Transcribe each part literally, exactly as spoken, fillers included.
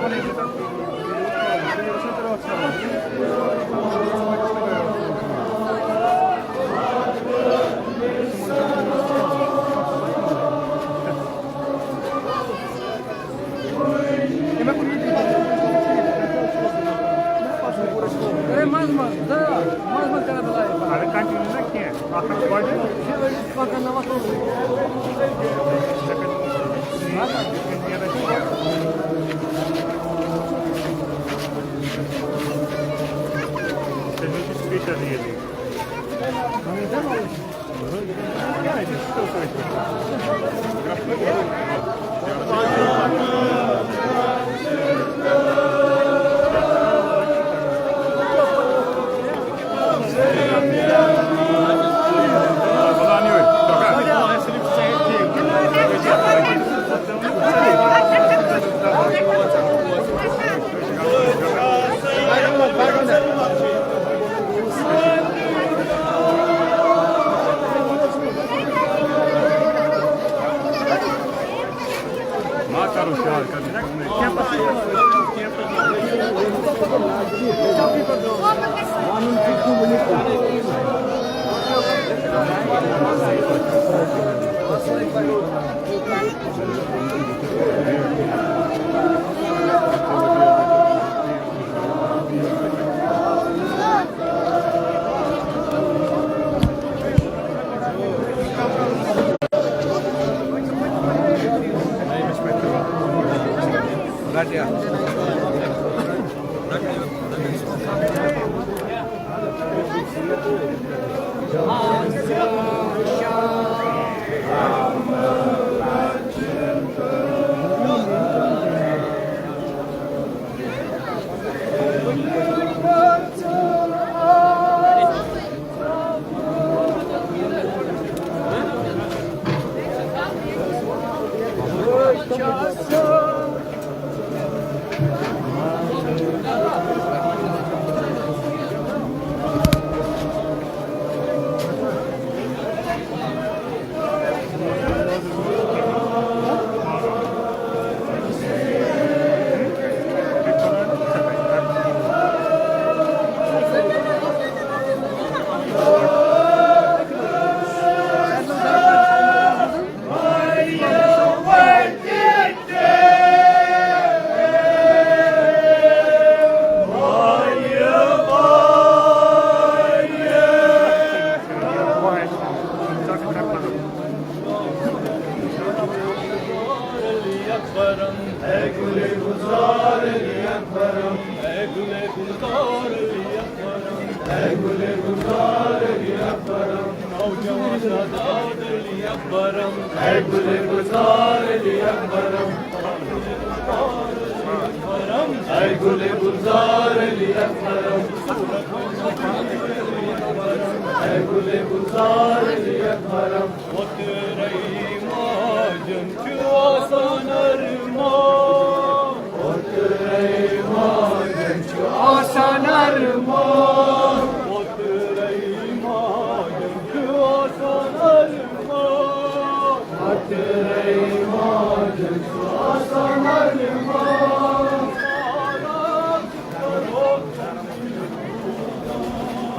A, منٛزٕ منٛزٕ، آ، منٛزٕ منٛزٕ کران بہٕ live۔ اگر continue نہ کینٛہہ، اکھ اکھ گۄڈٕ۔ یہِ أڑِس پکان نہ وۄتھان۔ تیٚلہِ چھُ special ییٚتہِ۔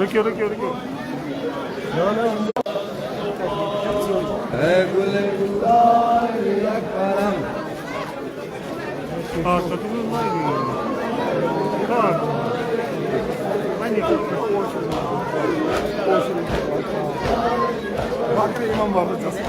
رُکِو، رُکِو، رُکِو۔ اے گُلِ گُلزار یک کرم۔ آ، سۄ تہِ چھِ مےٚ لٲگِتھ۔ آ۔ وۄنۍ یہِ چھُ پوشہِ، پوشہِ۔ باقٕے اِمام بابا چھَس۔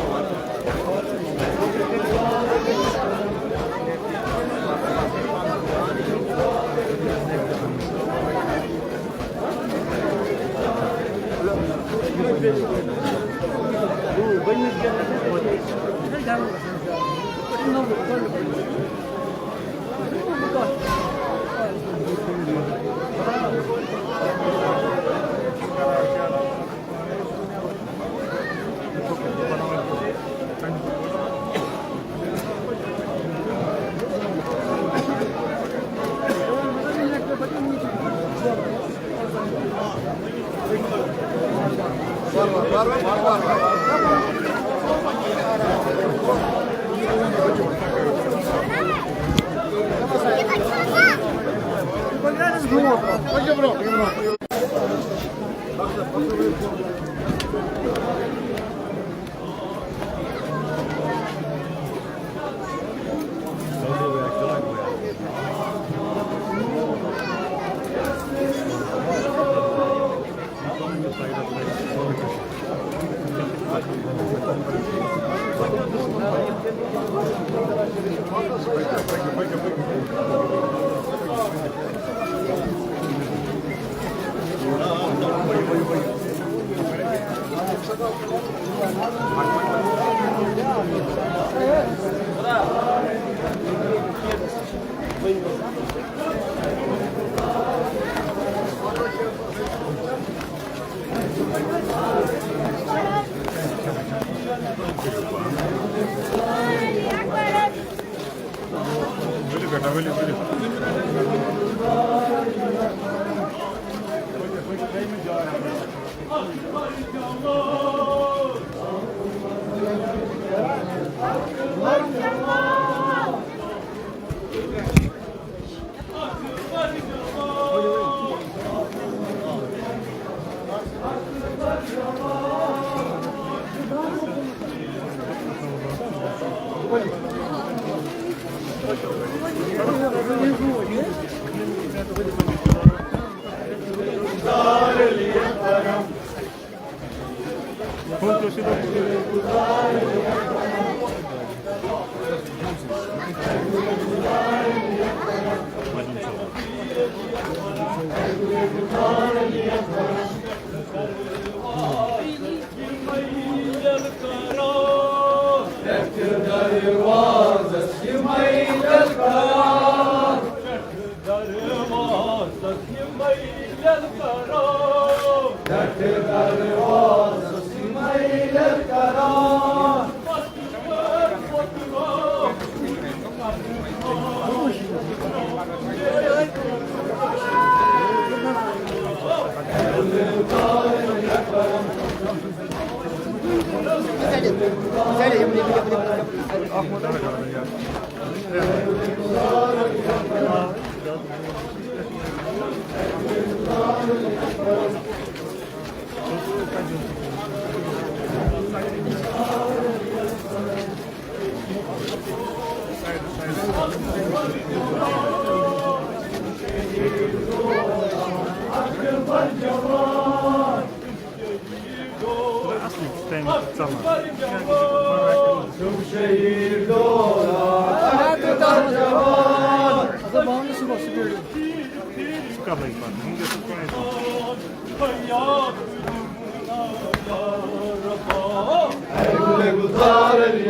اے گلِ گلزار علی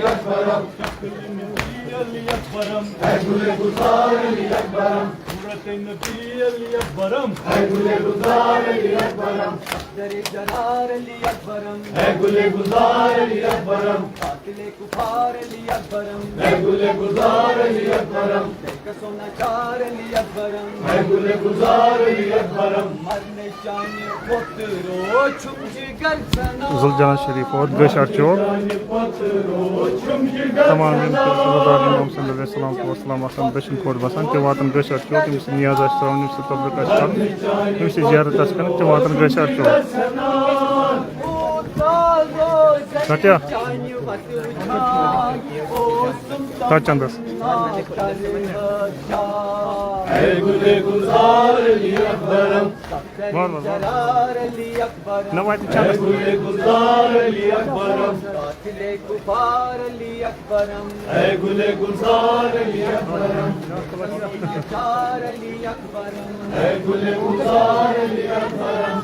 اکبرم، اے گلِ گلزار علی اکبرم، نورت نبی علی اکبرم، اے گلِ گلزار علی اکبرم، صفدر جلال علی اکبرم، اے گلِ گلزار علی اکبرم، قاتل کفار علی اکبرم، اے گلِ گلزار علی اکبرم، سونا چار علی اکبرم، اے گلِ گلزار علی اکبرم۔ مرنے چانہِ پوترو چھُم جگر سنا۔ زُلجان شریف ووت گٔشۍ اَڈٕ چوک۔ تمام یِم تہِ رِشتہٕ دار یِم محمد صلی اللہ علیہ وسلم تہٕ وسلم آسان دٔچھِنۍ کھوٚر بسان، تِم واتان گٔشۍ اَڈٕ چوک، ییٚمِس نِیاز آسہِ ترٛاوُن، ییٚمِس تبرُک آسہِ کَرُن، ییٚمِس زیارت آسہِ کَرٕنۍ، تِم واتان گٔشۍ اَڈٕ چوک۔ سَتیا۔ تَتھ چَندَس۔ اے گلِ گلزار علی اکبرم۔ وَن، وَن، وَن۔ نہ واتہِ چَندَس۔ اے گلِ گلزار علی اکبرم۔ قاتل کفار علی اکبرم۔ اے گلِ گلزار علی اکبرم۔ چار علی اکبرم۔ اے گلِ گلزار علی اکبرم۔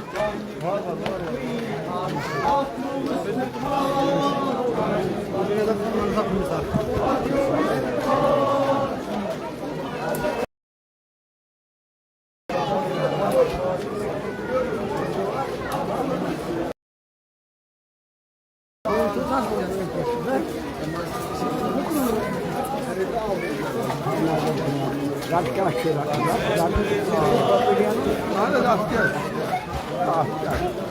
رَٹھ کیٛاہ چھُ رَٹان؟ رَٹھ، رَٹھ۔ اَہَن حظ، اَتھ کیٛاہ؟ اَتھ کیٛاہ؟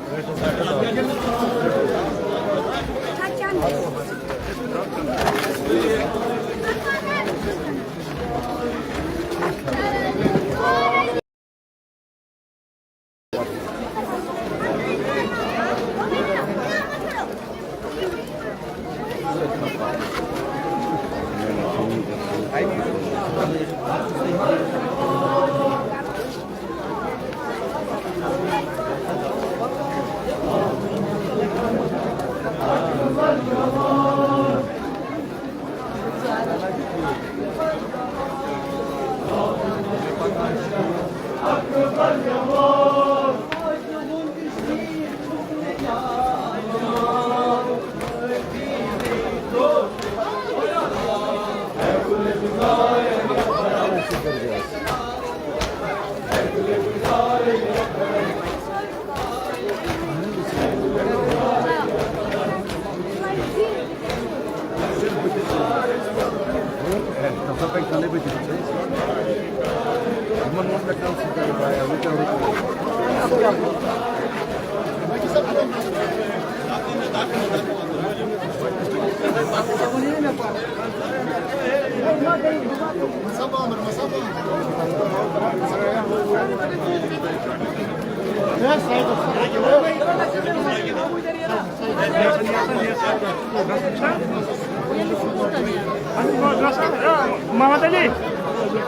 محمد علی،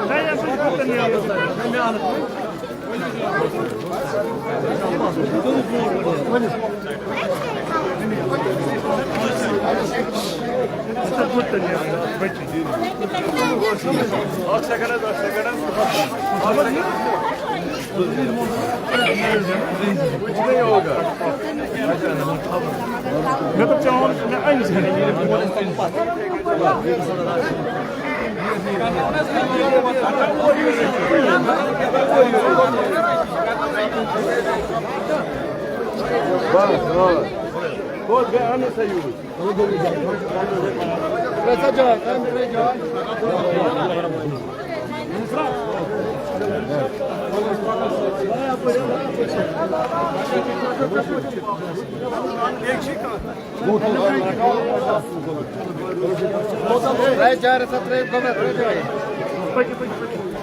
تۄہہِ ییٚمہِ سۭتۍ گُپتن نیرُن۔ اکھ سیکنڈ حظ، اکھ سیکنڈ حظ۔ مےٚ دوٚپ، ژےٚ ووٚن مےٚ أمِس۔ بس، بس۔ کوٚت گٔے؟ اَنُن سا یوٗرۍ۔ ترٛےٚ چار ہَتھ، ترٛےٚ گوٚبرا، ترٛےٚ چار۔